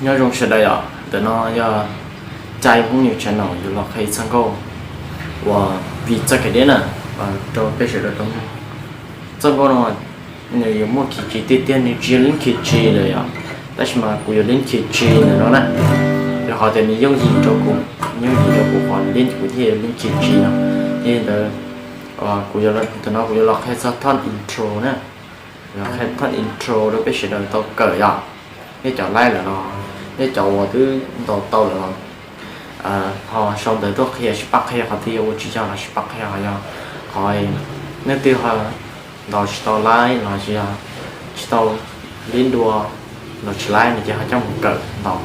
Nyob zoo sawv daws yom, ntawm no yog Cai Hmoob News Channel yuav los qhia txoj nkauj uas Vim Txoj Kev Deb na, rau peb sawv daws tau mloog. Txoj nkauj no nws yuav muaj key G tiag tiag, nws tsis yog leb key G lawm yom, tab sis mas kuv yuav leb key G ntawm no na, rau qhov tias nws yooj yim rau kuv, yooj yim rau kuv qhov leb kuv thiaj yuav leb key G no. Yog li ntawd, kuv, ntawm no kuv yuav los qhia txog thoj intro na, qhia thoj intro rau peb sawv daws tau kawm yom. Nej cov laib lawm los, nej cov uas twb ntaus tau lawm los ho sau ntawv tuaj qhia, sib pab qhia qhov twg yog ua tsis yog los sib pab qhia, ho yog qhov nej twb ho ntaus tsis tau laib los sis yog tsis tau leb dua los tsis laib no ces ho coj mus kawm ntaus.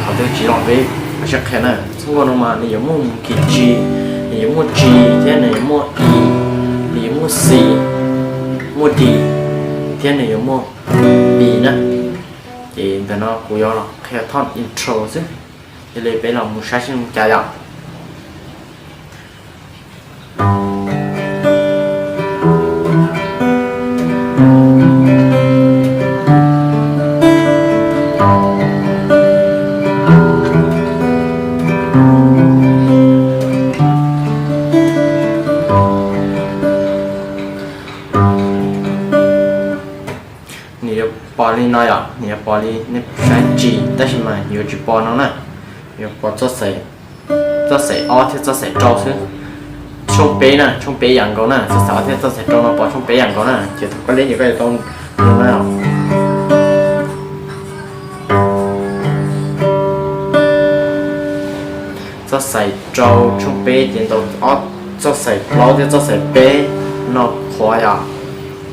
Qhov twg tsis zoo peb mam sib qhia na. Txoj nkauj no mas nws yuav muaj key G, nws yuav muaj G thiab nws yuav muaj E, nws yuav muaj C, muaj D, thiab nws yuav muaj B na. Ces ntawm no kuv yuav los qhia thoj intro xwb, yog li peb los mus saib seb zoo cas yom. Nws yuav pom li no yom, nws yuav pom li nej saib tsis, tab sis mas yuav tsis pom no na, yuav pom txoj xaim ob thiab txoj xaim rau xwb. Tshooj peb na, tshooj peb yam nkaus na, txoj xaim ob thiab txoj xaim rau no pom tshooj peb yam nkaus na, ces thaum koj leb ces koj yuav tau no na. Txoj xaim rau tshooj peb ces ntaus ob, txoj xaim plaub thiab txoj xaim peb no qhuav yom,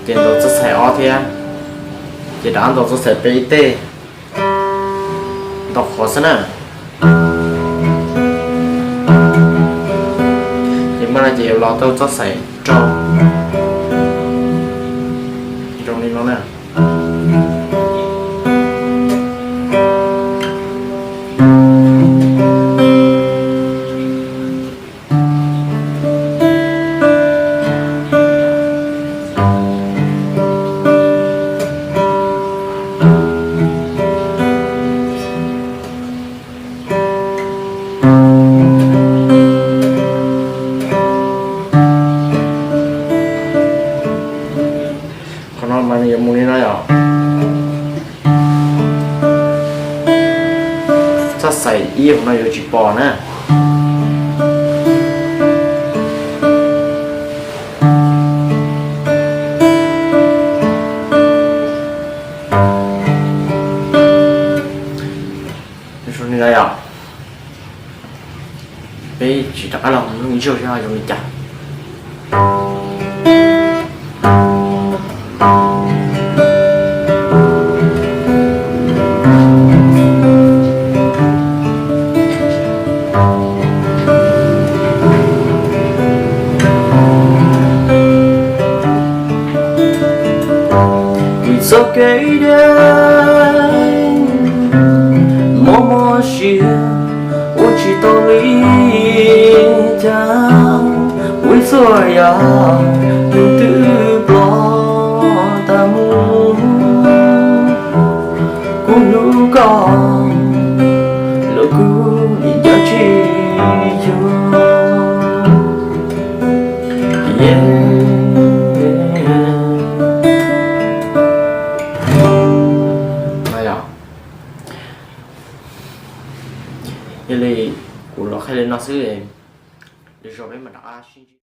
ces ntaus txoj xaim ob thiab, ces rov qab ntaus txoj xaim peb ib teg, ntaus qhuav xwb na. Ces muaj no ces yuav los tau txoj xaim rau, zoo li no na. Qhov no mas nws yuav mus li no yom. Txoj xaim ib hauv no yuav tsis pom na. Zoo li no yom. Peb tsis rov qab los mloog ib zaug seb ho zoo li cas. Vim txoj kev deb mob mob siab ua tsis tau li cas, ua ib txhia yam nws twb ploj tas mus. Kuv hlub koj los kuv nim nco tsis tau. Yog li kuv los qhia li no xwb, lwm zaus peb mam rov qab sib ntsib.